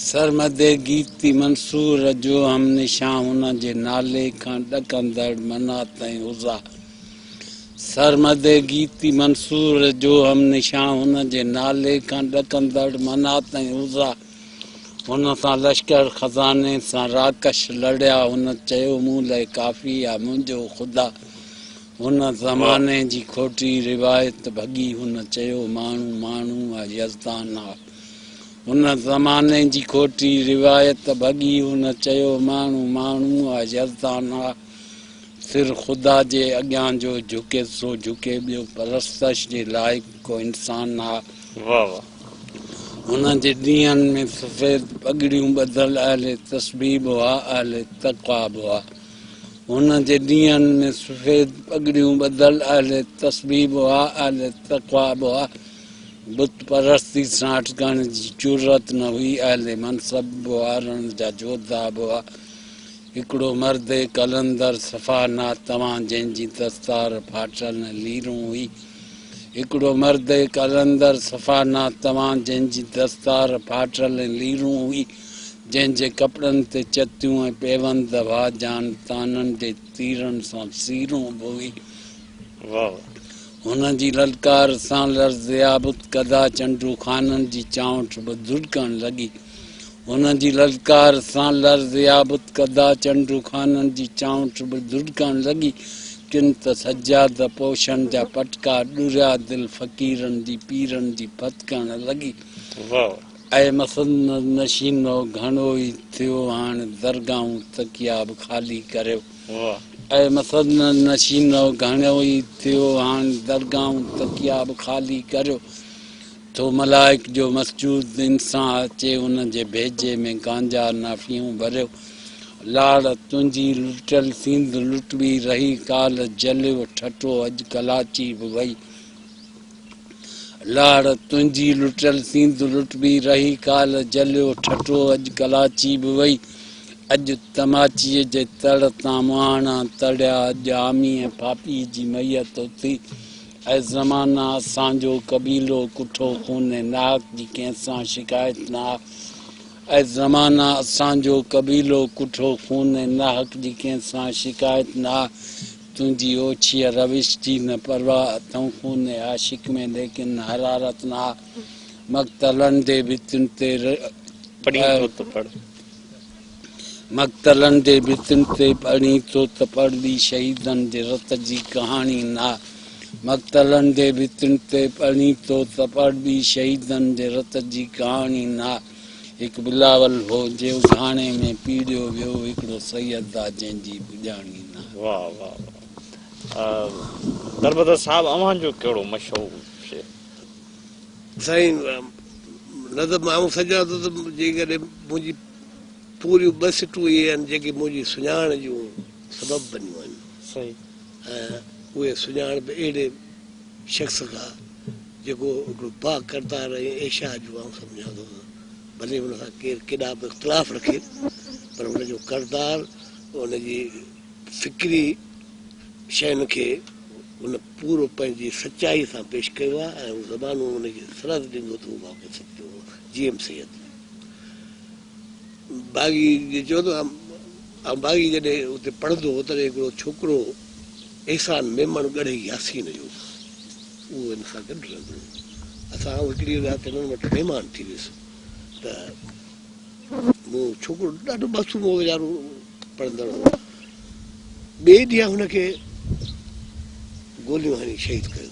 سرمدي گيتي منصور جو هم نشان هن جي نالي کان ڏڪندڙ منات ۽ عزيٰ. سرمدي گيتي منصور جو هم نشان هن جي نالي کان ڏڪندڙ منات ۽ عزيٰ. هن سان لشڪر خزاني سان راڪش لڙيا هن چيو مون لئه ڪافي آ منهنجو خدا. هن زماني جي کوٽي روايت ڀڳي هن چيو ماڻهو ماڻهو آ يزدان آ. هن زماني جي کوٽي روايت ڀڳي هن چيو ماڻهو ماڻهو آ يزدان آ. سر خدا جي اڳيان جو جهڪي سو جهڪي ٻيو پرستش جي لائق ڪو انسان آ. واه واه. هن جي ڏينهن ۾ سفيد پڳڙيون ٻڌل اهل تسبيح به هئا اهل تقويٰ به هئا. هن جي ڏينهن ۾ سفيد پڳڙيون ٻڌل اهل تسبيح به هئا اهل تقويٰ به هئا. بت پرستي سان اٽڪڻ جي جرئت نه هئي اهل منصب به هئا رڻ جا جوڌا به هئا. هڪڙو مرد قلندر صفا ناتوان جنهن جي دستار ڦاٽل ۽ ليرون هئي. هڪڙو مرد قلندر صفا ناتوان جنهن جي دستار ڦاٽل ۽ ليرون هئي، جنهن جي ڪپڙن تي چتيون ۽ پيوند هئا، جان طعنن جي تيرن سان سيرون به هئي. هن جي للڪار سان لرزيا بت ڪدا چنڊو خانن جي چانئٺ به ڌڙڪڻ لڳي. هن جي للڪار سان لرزيا بت ڪدا چنڊو خانن جي چانئٺ به ڌڙڪڻ لڳي. ڪن ته سجاده پوشن جا پٽڪا ڏريا دل فقيرن جي پيرن جي ڦٿڪڻ لڳي. اي مسند نشينو گهڻو ئي ٿيو هاڻ درگاهون تڪيا به خالي ڪريو. اي مسند نشينو گهڻو ئي ٿيو هاڻ درگاهون تڪيا به خالي ڪريو. ٿو ملائڪ جو مسجود انسان اچي ان جي ڀيجي ۾ گانجا نافيون ڀريو. لاڙ تنهنجي لٽيل سينڌ لٽبي رهي ڪالهه جليو ٺٽو اڄ ڪلاچي به وئي. لاڙ تنهنجي لٽيل سينڌ لٽبي رهي ڪالهه جليو ٺٽو اڄ ڪلاچي به وئي. اڄ تماچيء جي تڙ تان مهاڻا تڙيا اڄ آمي ۽ ڦاپي جي ميت اٿي. اي زمانا اسان جو قبيلو ڪٺو خون ناحق جي ڪنهن سان شڪايت نه آ. اي زمانا اسان جو قبيلو ڪٺو خون ناحق جي ڪنهن سان شڪايت نه آ. تنهنجي اوڇيء روش جي نه پرواهه اٿئون خون عاشق ۾ ليڪن حرارت نه آ. مقتلن جي ڀتين تي پڙهين ٿو ته پڙهه. مقتلن جي ڀتين تي پڙهين ٿو ته پڙهه ٻي شهيدن جي رت جي ڪهاڻي نه آ. مقتلن جي ڀتين تي پڙهين ٿو ته پڙهه ٻي شهيدن جي رت جي ڪهاڻي نه آ. هڪ بلاول هو جي اگهاڻي ۾ پيڙيو ويو هڪڙو سيد آ جنهن جي پڄاڻي نه آ. واه واه واه دربدر صاحب اوهان جو ڪهڙو مشهور شعر. سائين نظم آئون سمجهان ٿو ته جيڪڏهن منهنجي پوريون ٻه سٽون اهي آهن جيڪي منهنجي سڃاڻ جون سبب بنيون آهن صحيح ۽ اهي سڃاڻ به اهڙي شخص کان جيڪو هڪڙو با ڪردار ۽ ايشا جو آئون سمجهان ٿو ته ڀلي ان سان ڪير ڪيڏا به اختلاف رکي پر ان جو ڪردار ان جي فڪري شين کي ان پورو پنهنجي سچائي سان پيش ڪيو آهي ۽ هو زمانو ان کي سند ڏيندو ته هو واقعي سچو هو. جي ايم سيد باغي جي چيو ته آئون باغي جڏهن اتي پڙهندو هو تڏهن هڪڙو ڇوڪرو هو احسان ميمڻ ڳڙهي ياسين جو اهو هن سان گڏ رهندو هو. اسان آئون هڪڙي رات هنن وٽ مهمان ٿي ويس ته مون ڇوڪرو ڏاڍو معصوم هو ويچارو پڙهندڙ هو. ٻئي ڏينهن هن کي گوليون هڻي شهيد ڪيو.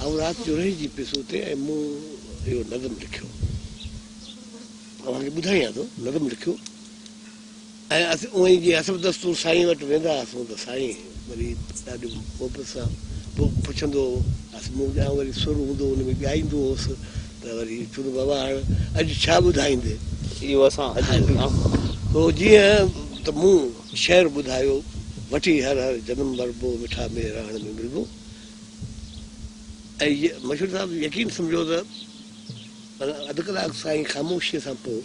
آئون رات جو رهجي پيس اتي ۽ مون اهو نظم لکيو. اوهان کي ٻڌايان ٿو، نظم لکيو ۽ اسين اونئن ئي جيئن حسب دستور سائين وٽ ويندا هئاسون ته سائين وري ڏاڍي محبت سان پوء پڇندو هو. مون ڏانهن وري سر هوندو هو ان ۾ ڳائيندو هوس ته وري چوندو بابا هاڻ اڄ ڇا ٻڌائيندين؟ اهو اسان اڄ پوء جيئن ته مون شعر ٻڌايو، وٺي هر هر جنم وربو، مٺا مهراڻ ۾ ملبو. ۽ مشهور صاحب يقين سمجهو ته اڌ ڪلاڪ سائين خاموشيء سان پوء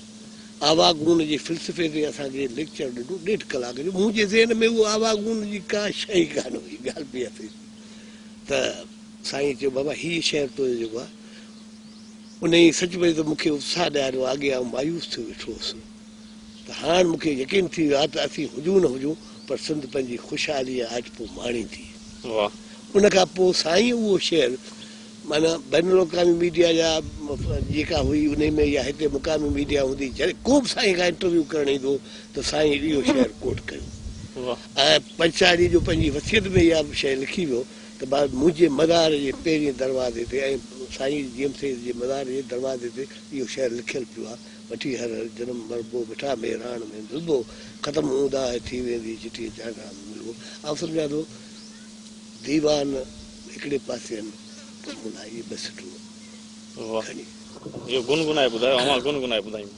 آواگون جي فلسفي تي اسان کي ليڪچر ڏنو ڏيڍ ڪلاڪ جو. منهنجي ذهن ۾ اهو آواگون جي ڪا شيء ڪانه هئي، ڳالهه پئي اٿئي ته سائين چيو بابا هيء شعر تنهنجو جيڪو آهي. انهي سچ پچ ته مون کي اتساهه ڏياريو آ، اڳي آئون مايوس ٿيو ويٺو هوس ته هاڻ مون کي يقين ٿي ويو آ ته اسين هجون نه هجون پر سنڌ پنهنجي خوشحالي ۽ آجپو ماڻيندي. واھ. ان کان پوء سائين اهو شعر معنيٰ بين الاقوامي ميڊيا جا جيڪا هئي انهي ۾ يا هتي مقامي ميڊيا هوندي جڏهن ڪو به سائين کان انٽرويو ڪرڻ ايندو هو ته سائين اهو شعر ڪوٽ ڪيو ۽ پنچاڙي جو پنهنجي وصيت ۾ اها به شيء لکي ويو ته با منهنجي مزار جي پهرين دروازي تي ۽ سائين جي ايم سيد جي مزار جي دروازي تي اهو شعر لکيل پيو آهي، وٺي هر هر جنم مربو مٺا مهراڻ ۾ ملبو، ختم اونداهه ٿي ويندي چٽيء چانڊاڻ ۾ ملبو. آئون سمجهان ٿو ديوان هڪڙي پاسي آهن پر مون لاء اهي ٻه سٽون کڻي. اهو گنگنائي ٻڌايو، اوهان گنگنائي ٻڌايون.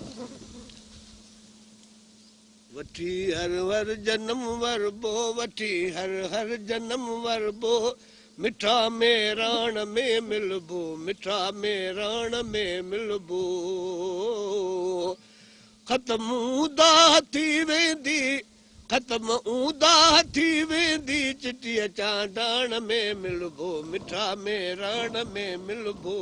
وٺي هر هر جنم وربو، وٺي هر هر جنم وربو، مٺا مهراڻ ۾ ملبو، مٺا مهراڻ ۾ ملبو. ختم اونداهه ٿي ويندي، ختم اونداهه ٿي ويندي، چٽيء چانڊاڻ ۾ ملبو، مٺا مهراڻ ۾ ملبو.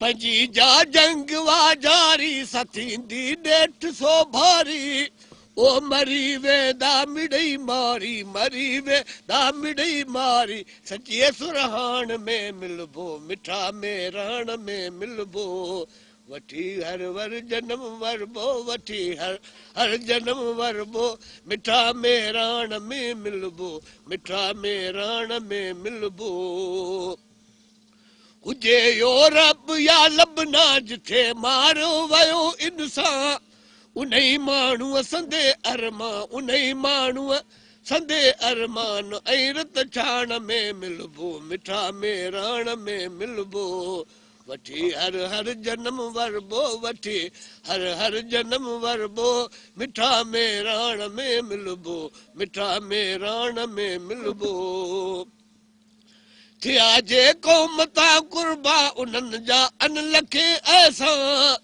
پنهنجي جا جنگ وا جاري، سا ٿيندي نيٺ سوڀاري، او مري ويندا مڙئي ماري، مري ويندا مڙئي ماري، سچيء سرهاڻ ۾ ملبو، مٺا مهراڻ ۾ ملبو، وٺي هر ور جنم وربو، وٺي هر هر جنم وربو، مٺا مهراڻ ۾ ملبو، مٺا مهراڻ ۾ ملبو. هجي يورپ يا لبنان جٿي ماريو ويو انسان انهي ماڻهوء سندي ارمان انهي ماڻهوء سندي ارمان ۽ رت ڇاڻ ۾ ملبو مٺا ميراڻ ۾ ملبو وٺي هر هر جنم وربو وٺي هر هر جنم وربو مٺا ميراڻ ۾ ملبو مٺا ميراڻ ۾ ملبو. ٿيا جي قوم تان قربان انهن جا ان لکين احسان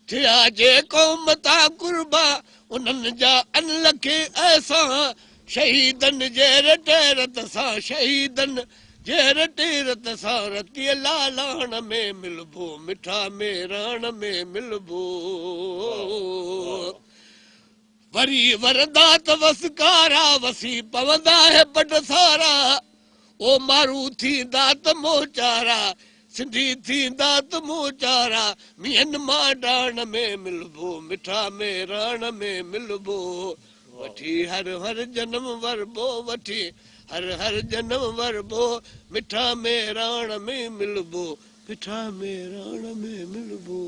ٿيا جي قوم تان قربان انهن جا ان لکين احسان شهيدن جي رٽي رت سان شهيدن جي رٽي رت سان رتيء لالاڻ ۾ ملبو مٺا ميراڻ ۾ ملبو. وري ورندا ته وسڪارا، وسي پوندا هي بڊ سارا، او مارو ٿيندا ته موچارا، سنڌي ٿيندا ته موچارا، مينهن مانڊاڻ ۾ ملبو، مٺا ميراڻ ۾ ملبو، وٺي هر هر جنم وربو، وٺي هر هر جنم وربو، مٺا ميراڻ ۾ ملبو، مٺا ميراڻ ۾ ملبو.